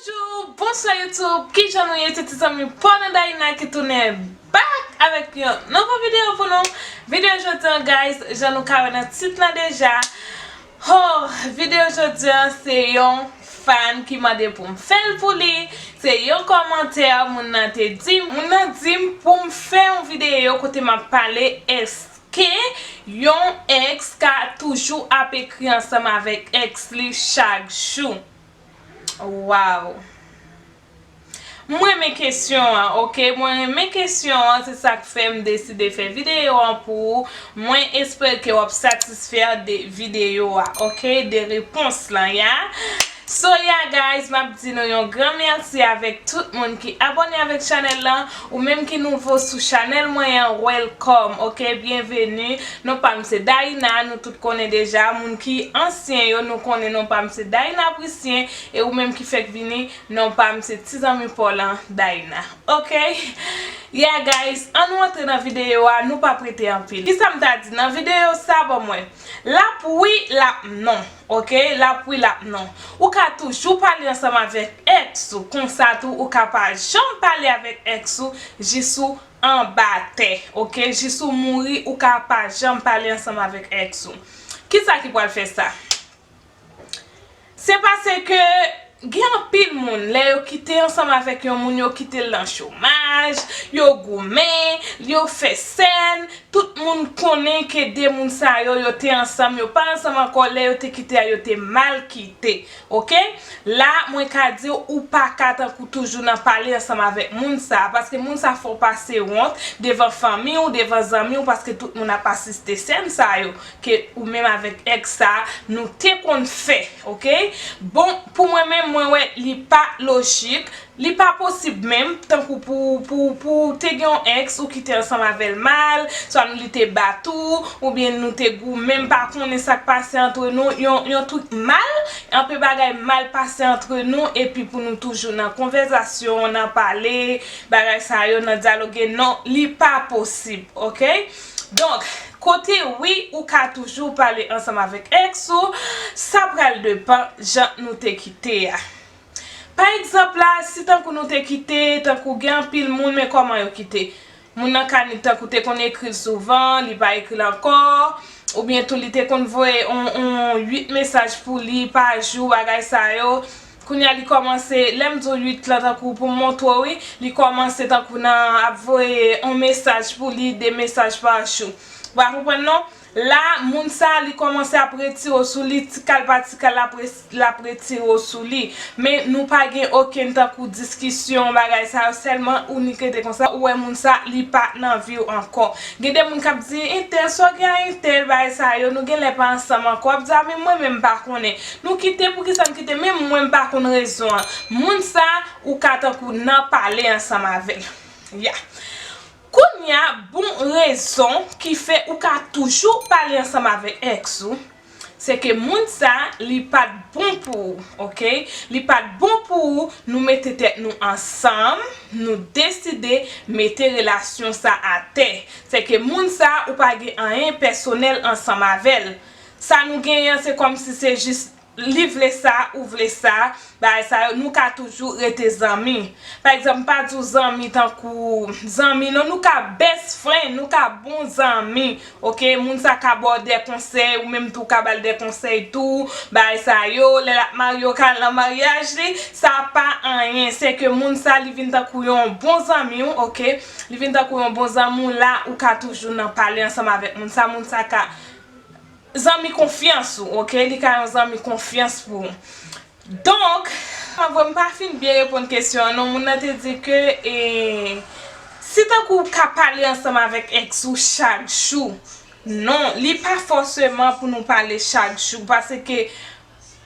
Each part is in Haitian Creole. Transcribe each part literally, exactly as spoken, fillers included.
Bonjou, bonswa YouTube, kijan nou ye? Se ti zanmi pa w nan Daïna ki tounen back avèk yon nouvo videyo pou nou. Videyo jodi an, guys, jan nou ka wè nan tit lan deja. Oh, videyo jodi an, se yon fan ki mande pou m fè l pou li. Se yon kòmantè moun nan te di m. Moun nan di m pou m fè yon videyo kote m ap pale, èske yon ex ka toujou ap ekri ansanm avèk ex li chak jou? Waw! Mwen renmen kesyon an, oke? Mwen renmen kesyon an, se sa k fè m deside fè videyo an pou ou. Mwen espere ke w ap satisfè de videyo a, oke? De repons lan, ya. So, ya, guys, m ap di nou yon gran mèsi avèk tout moun ki abòne avèk chanèl lan. Ou menm ki nouvo sou chanèl mwen an, welcome, oke? Byenveni. Non pa m se Daïna, nou tout konnen deja. Moun ki ansyen yo, nou konnen non pa m se Daïna Priscien. E ou menm ki fèk vini, non pa m se ti zanmi pa w lan, Daïna. Oke? Yeah, guys, ann nou antre nan videyo a, nou p ap rete anpil. Kisa m ta di nan videyo sa, ban mwen? L ap wi, l ap non. Oke? L ap wi, l ap non. Ou ka toujou pale ansanm avèk ex ou. Konsa tou, ou ka pa janm pale avèk ex ou jis ou anba tè. Oke? Jis ou mouri, ou ka pa janm pale ansanm avèk ex ou. Kisa ki pral fè sa? Se paske gen anpil moun, lè yo kite ansanm avèk yon moun, yo kite l nan chomaj, yo goumen, yo fè sèn. Tout moun konnen ke de moun sa yo, yo te ansanm, yo pa ansanm ankò, lè yo te kite a, yo te mal kite. Oke? La, mwen ka di w, ou pa ka tankou toujou nan pale ansanm avèk moun sa, paske moun sa fè w pase wont devan fanmi w, devan zanmi w, paske tout moun ap asiste sèn sa yo ke ou menm avèk ex sa nou te konn fè, oke? Bon, pou mwen menm, mwen wè li pa lojik, li pa posib menm, tankou pou, pou, pou te gen yon ex ou kite ansanm avè l mal, swa nou li te bat ou, oubyen nou te goumen, m pa konnen sa k pase antre nou, yon, yon trik mal, anpe bagay mal pase antre nou, epi pou nou toujou nan konvèsasyon, nan pale, bagay sa yo, nan dyaloge, non, li pa posib, oke? Donk, kote wi, ou ka toujou pale ansanm avèk ex ou, sa pral depann jan nou te kite a. Pa egzanp la, si tankou nou te kite, tankou gen anpil moun, men kòman yo kite? Moun nan ka ni tankou te konn ekri l souvan, li pa ekri l ankò, oubyen tou li te konn voye on, on uit mesaj pou li pa jou, bagay sa yo. Kounye a li kòmanse, lè m di w uit lan tankou pou m montre w, wi, li kòmanse tankou nan ap voye on mesaj pou li, de mesaj pa jou. Ou pa konprann non? La, moun sa, li kòmanse ap retire w sou li, ti kal pa ti kal, l ap re-, l ap retire w sou li. Men nou pa gen okenn tankou diskisyon, bagay sa yo, sèlman ou nik rete konsa, ou wè moun sa, li pa nan vi w ankò. Gen de moun k ap di, entèl, sa w gen a entèl, bagay sa yo, nou genlè pa ansanm ankò. W ap di, a, men mwen menm m pa konnen. Nou kite, poukisa n kite? Menm mwen m pa konn rezon an. Moun sa, ou ka tankou nan pale ansanm avè l. Ya. Kounye a, bon rezon ki fè ou ka toujou pale ansanm avèk ex ou, se ke moun sa, li pa t bon pou ou, oke? Li pa t bon pou ou, nou mete tèt nou ansanm, nou deside mete relasyon sa atè. Se ke moun sa, ou pa gen anyen pèsonèl ansanm avè l. Sa nou genyen an, se kòmsi se jis li vle sa, ou vle sa, bagay sa yo, nou ka toujou rete zanmi. Pa egzanp, m pa di w zanmi tankou zanmi, non, nou ka best friend, nou ka bon zanmi, oke? Moun sa ka ba w de konsèy, ou menm tou w ka ba l de konsèy tou, bagay sa yo, lè l ap marye, w ka al nan maryaj li, sa pa anyen. Se ke moun sa, li vin tankou yon bon zanmi w, oke? Li vin tankou yon bon zanmi w, la, ou ka toujou nan pale ansanm avèk moun sa, moun sa ka zanmi konfyans ou, oke? Li ka yon zanmi konfyans pou ou. Donk, anvan m pa fin byen reponn kesyon an, non, moun nan te di ke, e, si tankou w ka pale ansanm avèk ex ou chak jou, non, li pa fòseman pou nou pale chak jou, paske,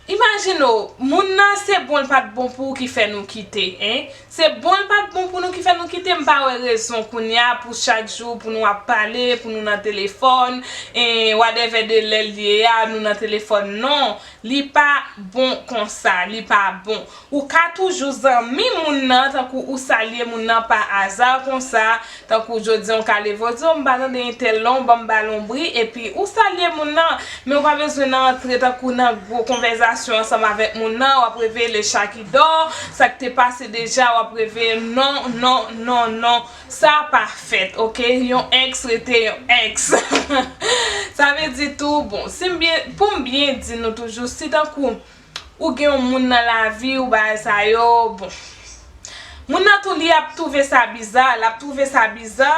imajine w, moun nan se bon l pa t bon pou ou ki fè nou kite, en. Se bon l pa t bon pou nou ki fè nou kite, m pa wè rezon kounye a pou chak jou, pou nou ap pale, pou nou nan telefòn, e, whatever de lè l ye a, nou nan telefòn. Non, li pa bon konsa, li pa bon. Ou ka toujou zanmi moun nan, tankou ou salye moun nan pa aza konsa, tankou jodi a w ka leve w di, o, m pa tande entèl non, ban m ba l yon bri, epi ou salye moun nan, men ou pa bezwen nan antre tankou nan gwo konvèsasyon. relasyon ansanm avèk moun nan, w ap reveye le chat qui dort, sa k te pase deja, w ap reveye l. Non, non, non, non. Sa pa fèt, ok? Yon ex rete yon ex. Sa vle di tou, bon, si m byen, pou m byen di nou toujou, si tankou ou gen yon moun nan lavi ou, bagay sa yo, bon. Moun nan tou li ap twouve sa biza, l ap twouve sa biza.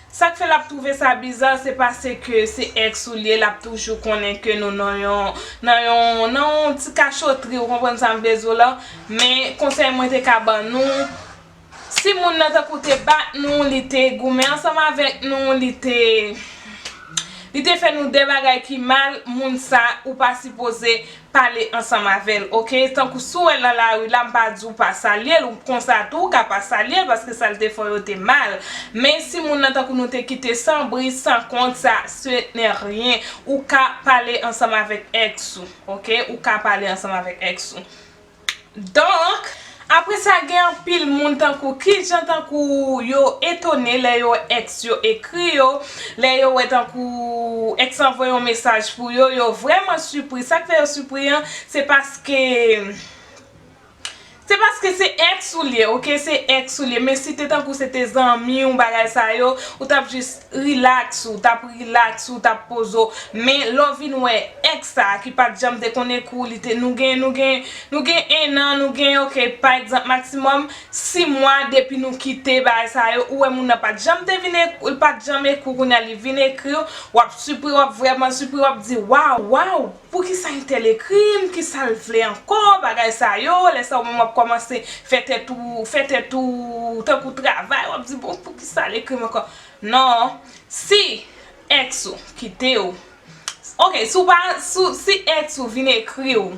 Sa k fè l ap twouve sa biza, se paske se ex ou li ye, l ap toujou konnen ke nou nan yon, nan yon, nan yon ti kachotri, ou konprann sa m vle di w la. Men konsèy mwen te ka ban nou, si moun nan tankou te bat nou, li te goumen ansanm avèk nou, li te, li te fè nou de bagay ki mal, moun sa, ou pa sipoze pale ansanm avè l, ok? Tankou si w wè l nan lari la, m pa di w pa salye l, ou konsa tou, ou ka pa salye l, paske sa l te fè w yo te mal. Men si moun nan tankou nou te kite san bri, san kont, sa, ce n'est rien, ou ka pale ansanm avèk ex ou, ok? Ou ka pale ansanm avèk ex ou. Donk, apre sa, gen anpil moun tankou, kijan tankou yo etone lè yo wè ex yo ekri yo, lè yo wè tankou ex lan voye yon mesaj pou yo, yo vrèman sipri. Sa k fè yo sipri an, se paske, se paske se ex ou li ye, ok? Se ex ou li ye. Men si te tankou se te zanmi w, bagay sa yo, ou t ap jis relax ou, t ap relax ou, t ap poze w. Men lè w vin wè ex sa a ki pa t janm te konn ekri w, li te, nou gen, nou gen, nou gen en an, nou gen, ok, pa egzanp, maksimòm sis mwa depi nou kite bagay sa yo, ou wè moun nan pa t janm te vin ek-, li pa t janm ekri w, kounye a li vin ekri w, w ap sipri, w ap vrèman sipri, w ap di, waw, waw, poukisa entèl ekri m, kisa l vle ankò, bagay sa yo, lè sa ou menm w ap kòmanse fè tèt ou, fè tèt ou tankou travay, w ap di, bon, poukisa l ekri m ankò? Non, si ex ou kite w, ok, si w pa, si, si ex ou vin ekri w,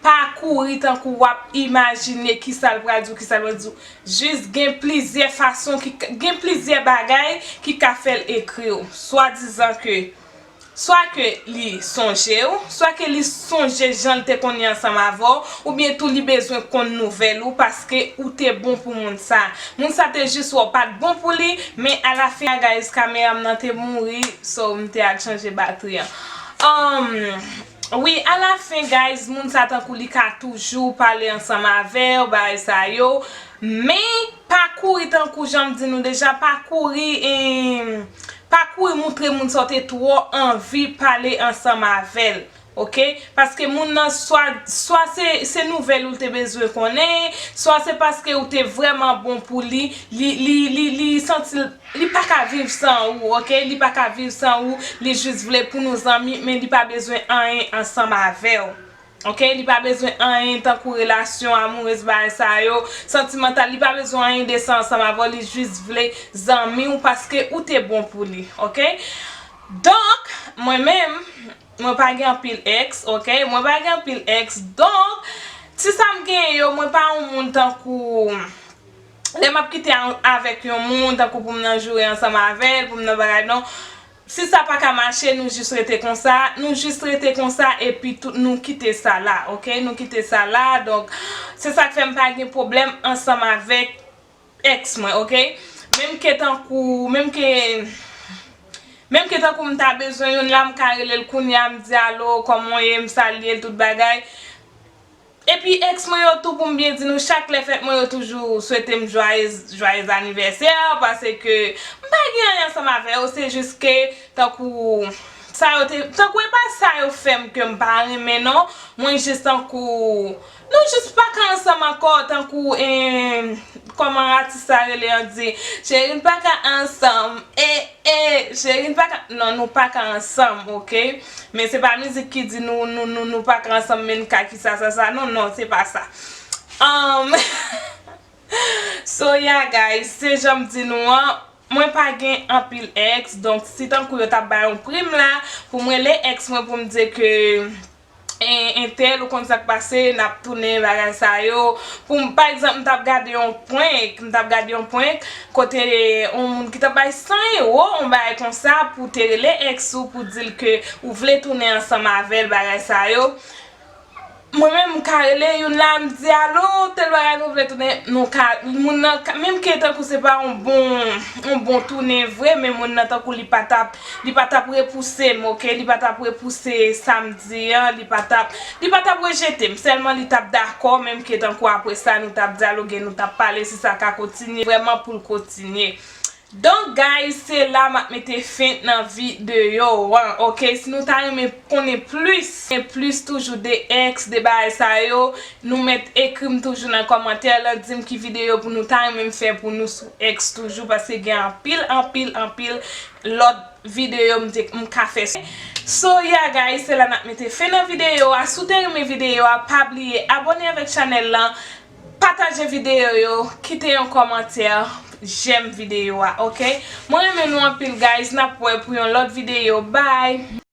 pa kouri tankou w ap imajine kisa l pral di w, kisa l pral di w. Jis gen plizyè fason ki ka, gen plizyè bagay ki ka fè l ekri w. Swadizan ke, swa ke li sonje w, swa ke li sonje jan l te konn ye ansanm avè w, oubyen tou li bezwen konn nouvèl ou paske ou te bon pou moun sa. Moun sa te jis wè w pa t bon pou li, men alafen, guys, kamera m nan te mouri, so m te al chanje batri an. Um, wi, alafen, guys, moun sa tankou li ka toujou pale ansanm avè w, bagay sa yo, men pa kouri tankou jan m di nou deja, pa kouri, em, pa kouri moutre moun sa w te twò anvi pale ansanm avè l, ok? Paske moun nan swa, swa se, se nouvèl ou l te bezwen konnen, swa se paske ou te vrèman bon pou li, li, li, li, li santi l, li pa ka viv san ou, ok? Li pa ka viv san ou, li jis vle pou nou zanmi, men li pa bezwen anyen ansanm avè w. Ok, li pa bezwen anyen tankou relasyon amourez, bagay sa yo, santimantal, li pa bezwen anyen de sa ansanm avè w, li jis vle zanmi w paske ou te bon pou li, ok? Donk, mwen menm, mwen pa gen anpil ex, ok? Mwen pa gen anpil ex, donk, ti sa m genyen yo, mwen pa yon moun tankou, lè m ap kite an-, avèk yon moun, tankou pou m nan joure ansanm avè l, pou m nan bagay, non. Si sa pa ka mache, nou jis rete konsa, nou jis rete konsa, epi tout nou kite sa la, ok? Nou kite sa la, donk, se sa k fè m pa gen pwoblèm ansanm avèk ex mwen, ok? Menm ke tankou, menm ke, menm ke tankou m ta bezwen youn la, m ka rele l kounye a, m di, alo, kòman w ye, m salye l, tout bagay. Epi ex mwen yo tou, pou m byen di nou, chak lè fèt mwen yo toujou swete m joyeux, joyeux anniversaire, paske m pa gen anyen ansanm avè yo, se jis ke tankou sa yo te, tankou e pa sa yo fè m ke m pa renmen non, mwen jis tankou, nou jis pa ka ansanm ankò, tankou, eh, kòman atis sa rele an di, cheri n pa ka ansanm, e, e, cheri n pa ka, non, nou pa ka ansanm, ok? Men se pa mizik ki di nou, nou, nou, nou pa ka ansanm, men n ka ki sa, sa, sa. Non, non, se pa sa. Um, so, yeah, guys, se jan m di nou an, mwen pa gen anpil ex, donk si tankou yo t ap bay yon prim la, pou m rele ex mwen pou m di ke, e, entèl, ou konn sa k pase, n ap tounen bagay sa yo. Pou m, pa egzanp, m t ap gade yon prank, m t ap gade yon prank, kote yon moun ki t ap bay san ewo, yon bagay konsa, pou te rele ex ou, pou di l ke ou vle tounen ansanm avè l, bagay sa yo. Mwen menm m ka rele youn la, m di alo, tèl bagay, nou vle tounen, nou ka, moun nan ka, menm ke tankou se pa yon bon, yon bon tounen vre, men moun nan tankou li pa t ap, li pa t ap repouse m, oke, li pa t ap repouse sa m di an, li pa t ap, li pa t ap rejete m, sèlman li t ap dakò, menm ke tankou apre sa nou t ap dyaloge, nou t ap pale si sa ka kontinye, vrèman pou l kontinye. Donk guys, se la m ap mete fen nan videyo an, oke? Si nou ta renmen konnen plis, gen plis toujou de ex, de bagay sa yo, nou mèt ekri m toujou nan kòmantè lan, di m ki videyo pou nou ta renmen m fè pou nou sou ex toujou, paske gen anpil, anpil, anpil lòt videyo m te, m ka fè. So yeah guys, se la n ap mete fen nan videyo a. Si w te renmen videyo a, pa bliye abòne avèk chanèl lan, pataje videyo yo, kite yon kòmantè, jèm videyo a, oke? Mwen renmen nou anpil guys, n ap wè pou yon lòt videyo. Bye!